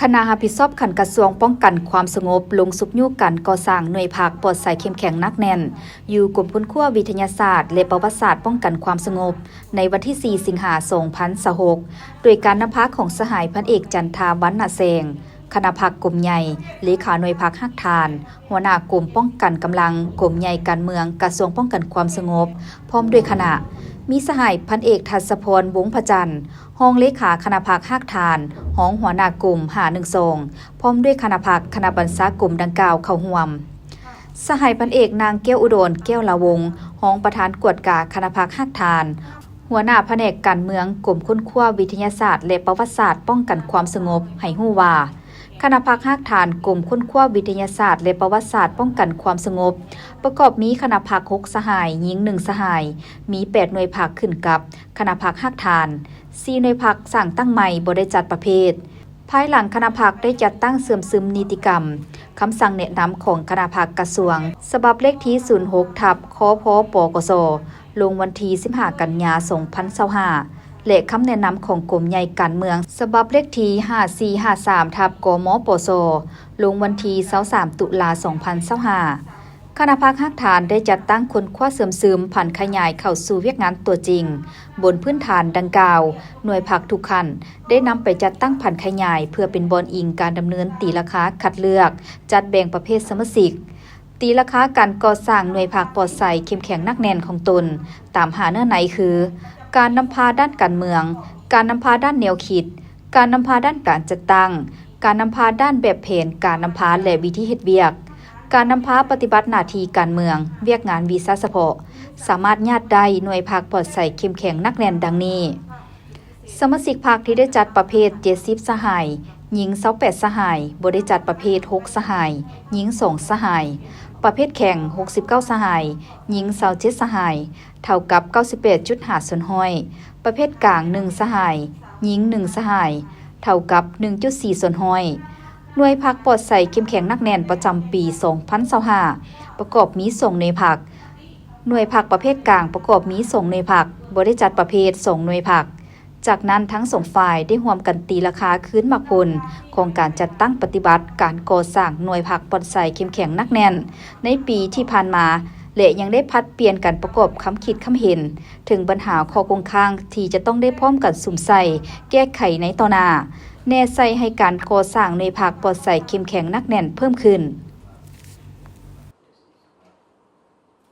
ຄະນະຮັບຜິດຊອບຂັ້ນກະຊວງປ້ອງກັນຄວາມສະຫງົບ ລົງຊຸກຍູ້ການກໍ່ສ້າງໜ່ວຍພັກປອດໃສເຂັ້ມແຂງໜັກແໜ້ນ ຢູ່ກົມຄົ້ນຄວ້າວິທະຍາສາດ ແລະ ປະຫວັດສາດປ້ອງກັນຄວາມສະຫງົບ ໃນວັນທີສີ່ ສິງຫາ ສອງພັນຊາວຫົກ ໂດຍການນຳພາຂອງສະຫາຍພັນເອກ ຈັນທາ ວັນນະແສງ ຄະນະພັກກົມໃຫຍ່, ເລຂາໜ່ວຍພັກຮາກຖານ, ຫົວໜ້າກົມປ້ອງກັນກຳລັງ, ກົມໃຫຍ່ການເມືອງ, ກະຊວງປ້ອງກັນຄວາມສະຫງົບ ພ້ອມດ້ວຍຄະນະ, ມີສະຫາຍພັນເອກ ທັດສະພອນ ວົງພະຈັນ ຮອງເລຂາຄະນະພັກຮາກຖານ, ຮອງຫົວໜ້າກົມຫ້າໜຶ່ງສອງ ພ້ອມດ້ວຍຄະນະພັກ, ຄະນະບັນຊາກົມດັ່ງກ່າວເຂົ້າຮ່ວມ. ສະຫາຍພັນເອກ ນາງ ແກ້ວອຸດອນ ແກ້ວລາວົງ ຮອງປະທານກວດກາຄະນະພັກຮາກຖານ, ຫົວໜ້າພະແນກການເມືອງ ກົມຄົ້ນຄວ້າວິທະຍາສາດ ແລະ ປະຫວັດສາດປ້ອງກັນຄວາມສະຫງົບ ໃຫ້ຮູ້ວ່າ ຄະນະພັກຮາກຖານ ກົມຄົ້ນຄວ້າວິທະຍາສາດ ແລະ ປະຫວັດສາດປ້ອງກັນຄວາມສະຫງົບ ປະກອບມີຄະນະພັກຫົກສະຫາຍ, ຍິງໜຶ່ງສະຫາຍ, ມີແປດໜ່ວຍພັກຂຶ້ນກັບຄະນະພັກຮາກຖານ, ສີ່ໜ່ວຍພັກສ້າງຕັ້ງໃໝ່ ບໍ່ໄດ້ຈັດປະເພດ. ພາຍຫຼັງຄະນະພັກໄດ້ຈັດຕັ້ງເຊື່ອມຊຶມນິຕິກຳ, ຄຳສັ່ງແນະນຳຂອງຄະນະພັກກະຊວງ ສະບັບເລກທີສູນຫົກ ທັບ ຄພ ປກສ ລົງວັນທີສິບຫ້າ ກັນຍາ ສອງພັນຊາວຫ້າ ແລະ ຄຳແນະນຳຂອງກົມໃຫຍ່ການເມືອງ ສະບັບເລກທີຫ້າສີ່ຫ້າສາມ ທັບ ກມປສ ລົງວັນທີຊາວສາມ ຕຸລາ ສອງພັນຊາວຫ້າ. ຄະນະພັກຮາກຖານໄດ້ຈັດຕັ້ງຄົ້ນຄວ້າເຊື່ອມຊຶມຜັນຂະຫຍາຍເຂົ້າສູ່ວຽກງານຕົວຈິງ. ບົນພື້ນຖານດັ່ງກ່າວ, ໜ່ວຍພັກທຸກຂັ້ນໄດ້ນຳໄປຈັດຕັ້ງຜັນຂະຫຍາຍ ເພື່ອເປັນບ່ອນອີງການດຳເນີນຕີລາຄາຄັດເລືອກ, ຈັດແບ່ງປະເພດສະມາຊິກ. ຕີລາຄາການກໍ່ສ້າງໜ່ວຍພັກປອດໃສເຂັ້ມແຂງໜັກແໜ້ນຂອງຕົນ ຕາມຫ້າເນື້ອໃນຄື ການນຳພາດ້ານການເມືອງ, ການນຳພາດ້ານແນວຄິດ, ການນຳພາດ້ານການຈັດຕັ້ງ, ການນຳພາດ້ານແບບແຜນການນຳພາ ແລະ ວິທີເຮັດວຽກ, ການນຳພາປະຕິບັດໜ້າທີ່ການເມືອງ, ວຽກງານວິຊາສະເພາະ, ສາມາດຍາດໄດ້ໜ່ວຍພັກປອດໃສເຂັ້ມແຂງໜັກແໜ້ນດັ່ງນີ້. ສະມາຊິກພັກທີ່ໄດ້ຈັດປະເພດ ເຈັດສິບສະຫາຍ, ຍິງຊາວແປດສະຫາຍ, ບໍ່ໄດ້ຈັດປະເພດ ຫົກສະຫາຍ, ຍິງສອງສະຫາຍ, ປະເພດແຂງ ຫົກສິບເກົ້າສະຫາຍ, ຍິງຊາວເຈັດສະຫາຍ, ເທົ່າກັບ ເກົ້າສິບແປດຈຸດຫ້າສ່ວນຮ້ອຍ, ປະເພດກາງ ໜຶ່ງສະຫາຍ, ຍິງໜຶ່ງສະຫາຍ, ເທົ່າກັບ ໜຶ່ງຈຸດສີ່ສ່ວນຮ້ອຍ. ໜ່ວຍພັກປອດໃສເຂັ້ມແຂງໜັກແໜ້ນປະຈຳປີສອງພັນຊາວຫ້າ ປະກອບມີສອງໜ່ວຍພັກ. ໜ່ວຍພັກປະເພດກາງປະກອບມີສອງໜ່ວຍພັກ, ບໍ່ໄດ້ຈັດປະເພດ ສອງໜ່ວຍພັກ. ຈາກນັ້ນທັງສອງຝ່າຍໄດ້ຮ່ວມກັນຕີລາຄາຄືນໝາກຜົນຂອງການຈັດຕັ້ງປະຕິບັດການກໍ່ສ້າງໜ່ວຍພັກປອດໃສເຂັ້ມແຂງໜັກແໜ້ນໃນປີທີ່ຜ່ານມາ ແລະ ຍັງໄດ້ຜັດປ່ຽນກັນປະກອບຄຳຄິດຄຳເຫັນເຖິງບັນຫາຂໍ້ຄົງຄ້າງທີ່ຈະຕ້ອງໄດ້ພ້ອມກັນສຸມໃສ່ແກ້ໄຂໃນຕໍ່ໜ້າ, ແນໃສ່ໃຫ້ການກໍ່ສ້າງໜ່ວຍພັກປອດໃສເຂັ້ມແຂງໜັກແໜ້ນເພີ່ມຂຶ້ນ.